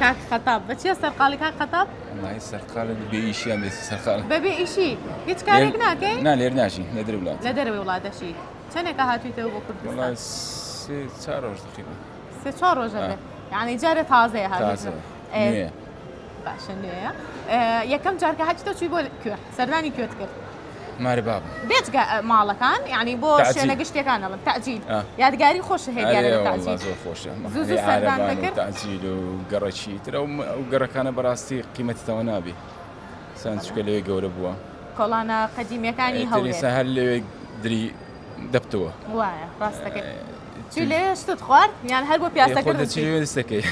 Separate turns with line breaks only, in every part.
کاک خەتاب بە چیە سەرقاڵی کاک خەتاب؟
وەڵاهی سەرقاڵە بێ ئیشیان بێ سەرقاڵ.
بەبێ ئیشی هیچ کارێک ناکەی؟
نا لێر ناژین لە دەرەوەی وڵات.
لە دەرەوەی وڵات دەژی. چەندێکە هاتوویتەوە بۆ کوردستان؟
وەڵا سێ چار ڕۆژ تەقریبا.
سێ چوار ڕۆژە بێ. یعنی جارێ تازەیە هاتوویتەوە.
تازەیە. نوێیە.
باشە نوێیە. یەکەم جار کە هاتیتەوە چووی بۆ کوێ؟ سەردانی کوێت کرد؟
مارێ بابم.
بێجگە ماڵەکان یعنی بۆ شوێنە گشتیەکان ئەڵێم تەعجیل یادگاری خۆش هەیە دیارە لە تەعجیل.
زۆر خۆشە.
زوو زوو سەردان دەکرد.
تەعجیل و گەڕەکی تر ئەو گەڕەکانە بەڕاستی قیمەتتەوە نابی. سان چونکە لەوێ گەورە بووە.
کۆڵانە قەدیمیەکانی هەولێر.
هەر لەوێ دری دەبتەوە.
وایە ڕاستەکەی. چی لێ شتت خوارد یان هەر بۆ پیاسەکردن
چی لێ دەستەکەی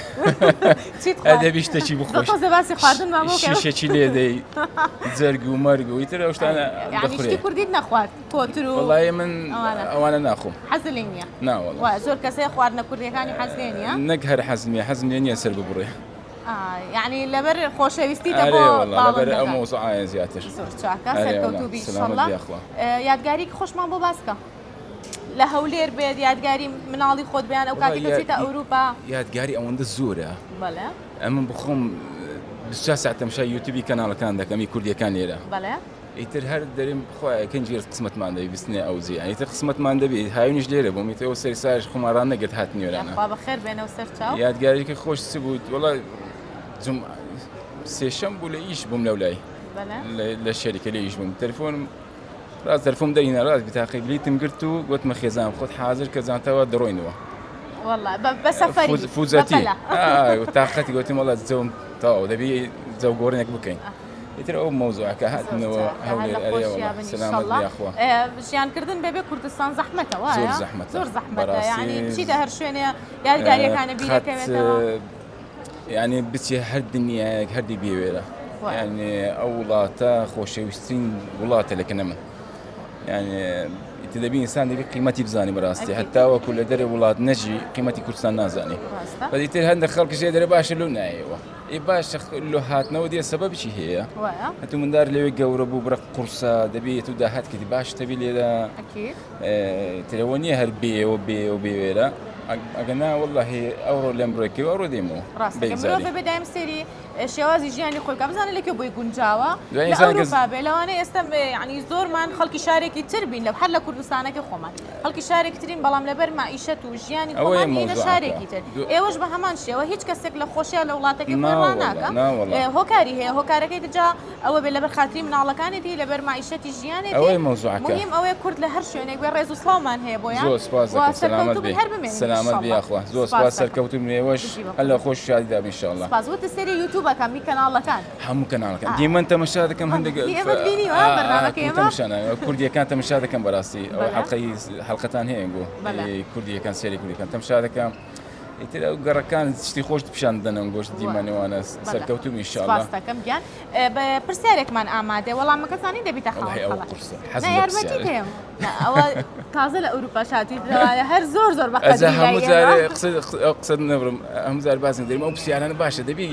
چیت خوارد
ئەدەبی شتێکی بخۆی
تۆزێ باسی خواردنمان بۆ بکە
شیشەکی لێ دەی جەرگ و مەرگ و ئیتر ئەو شتانە
یعنی شتی کوردیت نەخوارد کۆتر و
وەڵای من ئەوانە ناخۆم
حەز لێ نییە
نا وەڵا
وا زۆر کەسێ خواردنە کوردیەکانی حەز لێ نییە
نەک هەر حەزم نییە حەزم لێ نییە سەر ببڕێ
یعنی لەبەر خۆشەویستی دە بۆ
لەبەر ئەو مەوزوعایە زیاتر
زۆر چاکە سەرکەوتوو بی ئینشەڵڵا یادگاریکی خۆشمان بۆ باس کە لە هەولێر بێت یادگاری مناڵی خۆت بیان ئەو کاتی کە چیتە ئەوروپا
یادگاری ئەوەندە زۆرە
بەڵێ
ئەمن بخۆم 24 ساعت تەمشای یوتیوبی کەناڵەکان دەکەم ی کوردیەکان لێرە
بەڵێ
ئیتر هەر دەرێم خوایە کەنجی قسمەتمان دەبی بستنێ ئەو جێ ئیتر قسمەتمان دەبی هاوینیش لێرە بووم ئیتر ئەو سەری ساش خۆمان ڕان نەگرت هاتنی وێرانە
خوا بەخێر بێنەوە سەر چاو
یادگاریەکە خۆش چ بوو وەڵا جم سێشەم بوو لە ئیش بووم لەو لای لە شەریکە لە ئیش بووم تەلفۆنم ڕاست دەرفم دەرینا ڕاست بتاقی بلیتم گرت و گوتمە خێزان خۆت حاضر کە زانتەوە دەڕۆینەوە
والله بە سەفەری
فوزەتی تاقەتی گوتم وەڵا جەوم تەواو دەبی جەو گۆڕینێک بکەین ئیتر ئەو مەوزوعەکە هاتنەوە هەولێر ئەرێ وەڵا سەلامەت بی یاخوا
ژیانکردن بەبێ کوردستان زەحمەتە وایە
زۆر زەحمەتە
زۆر زەحمەتە یعنی بچیتە هەر شوێنێ یادگاریەکانە بیرەکەوێتەوە
یعنی بچێ هەر دنیایەک هەردی بێوێرە یعنی ئەو وڵاتە خۆشەویسترین وڵاتە لە کنە من یعنی ئیتر دەبی ئینسان دەبی قیمەتی بزانی بەڕاستی هەتا وەکو لە دەرێ وڵات نەژی قیمەتی کوردستان نازانی بەس ئیتر هەندێک خەڵکیش هەیە دەرێ باشە لۆ نایەوە ئێ باشە لۆ هاتنەوە دێ سەبەبی هەیە هەتوو مندار لەوێ گەورە بوو بڕە قورسە دەبێت و داهات کردی باش تەبی لێرە ترەوە نییە هەر بێەوە بێەوە بێوێرە ئەگە نا واللهی ئەوڕۆ لێم ڕێکی ئەوڕۆ دێمەوە
ڕاستە مرۆڤ بێ دایم سێری شێوازی ژیانی خۆی بکا بزانە لە کوێ بۆی گونجاوە لە ئەوروپا بێ لەوانەیە ئێستا یعنی زۆرمان خەڵکی شارێکی تر بین لە هەر لە کوردستانەکە خۆمان خەڵکی شارێک ترین بەڵام لەبەر مەعیشەت و ژیانی خۆمان ئینە شارێکی تر ئێوەش بە هەمان شێوە هیچ کەسێک لە خۆشیان لە وڵاتەکەی خۆی ڕاناکە هۆکاری هەیە هۆکارەکەی جا ئەوە بێ لەبەر خاتری مناڵەکانێتی لەبەر مەعیشەتی ژیانێتی
ئەوەی مەوزوعەکە
مهم ئەوەیە کورد لە هەر شوێنێک بێ ڕێز و سڵاومان هەیە بۆیان
زۆر سپاس
و
دەکەم سەلامەت
سەرکەوتوو
بی
بن هەر بمێنن
سەلامەت بی
ئینشەڵڵا
یاخوا زۆر
سپاس
سپاس
دەکەم
سەرکەوتوو بن ئێوەش
بژی بە
هەر لە
قوربان
خۆش شادیدا بن ئینشەڵڵا
سپاس وتت سەیری یوتیوبەکەم ی کەناڵەکان
هەموو کەناڵەکان دیمەن تەمەشا دەکەم هەندێک
هی ئێمەت بینیوە بەرنامەکەی ئێمە
تەمەشا ناکەم کوردیەکان تەمەشا دەکەم بەڕاستی ئەو
بەڵێ.
حەڵقەی حەڵقەتان هەیە گۆ
بەڵێ.
کوردیەکان سەیری کوردیەکان تەمەشا دەکەم ئیتر ئەو گەڕەکان شتی خۆش پیشان دەدەنەوە گۆشت دیمەنەوانە سەرکەوتوو بن ئینشاڵڵا.
سپاس دەکەم گیان بە پرسیارێکمان ئامادەیە وەڵامەکە زانی دەبیتە خاوەن
وەڵاهی ئەوە
خەڵات
قورسە
نا
حەزم لە
یارمەتیت
پرسیارە
هەیە نا ئەوە تازە لە ئەوروپاش هاتوویت لەوانەیە هەر زۆر زۆر بە
ئەجا
قەدری لای
هەموو
ئێمە
جارێ قسە ئەو قسە نەبڕم هەموو جار باسم دەریم ئەو پرسیارانە باشە دەبی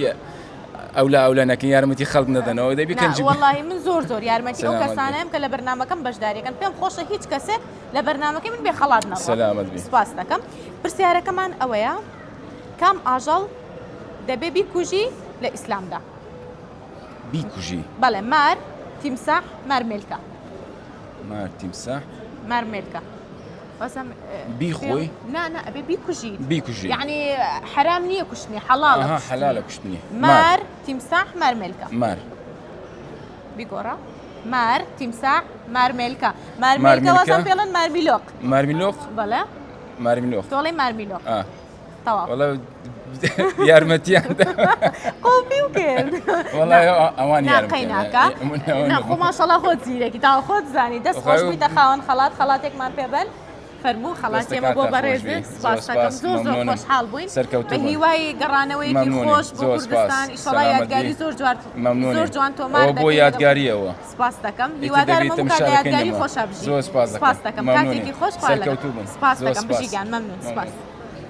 ئەولا ئەولا نەکەن یارمەتی خەڵک نەدەنەوە دەبی
نا
کەنجی
وەڵاهی من زۆر زۆر یارمەتی ئەو
سەلامەت بی.
کەسانەم کە لە بەرنامەکەم بەشداریەکەن پێم خۆشە هیچ کەسێک لە بەرنامەکەی من بێ خەڵات نەڕوا
سەلامەت بی.
سپاس دەکەم پرسیارەکەمان ئەوەیە کام ئاژەڵ دەبێ بیکوژی لە ئیسلامدا؟
بیکوژی؟
بەڵێ مار، تیمساح، مارمێلکە.
مار، تیمساح،
مارمێلکە. بەسم
بیخۆی؟
نا نا ئەبێ بیکوژیت.
بیکوژی.
یعنی حەرام نییە کوشتنی حەڵاڵە.
ئەها حەلالە کوشتنی.
مار، تیمساح، مارمێلکە.
مار.
بیگۆڕە. مار، تیمساح، مارمێلکە. مارمێلکە وازم پێڵن مارمیلۆق.
مارمیلۆق؟
بەڵێ.
مارمیلۆق.
تۆڵەی مارمیلۆق.
ئا.
تەواو.
وەڵا یارمەتیان دا.
قۆپیم کرد.
وەڵا ئەوان
نا
یارمەتیان
قەیناکە. نا خۆ ماشەڵا خۆت زیرەکی تاوە خۆت زانی دەست خۆش بوویتە خاوەن خەڵات خەڵاتێکمان پێ بەن. فەرموو خەڵاتی ئێمە بۆ بەڕێزت سپاس دەکەم زۆر زۆر خۆشحاڵ بووین بە هیوای گەڕانەوەیەکی خۆش بۆ کوردستان ئیشەڵا یادگاری زۆر جوان زۆر جوان تۆمار
بۆ یادگاریەوە
سپاس دەکەم هیوادارم هەموو کات لە یادگاری خۆشا بژی
زۆر سپاس
دەکەم کاتێکی خۆش خوا لەگەڵ سپاس دەکەم بژی گیان مەمنون سپاس.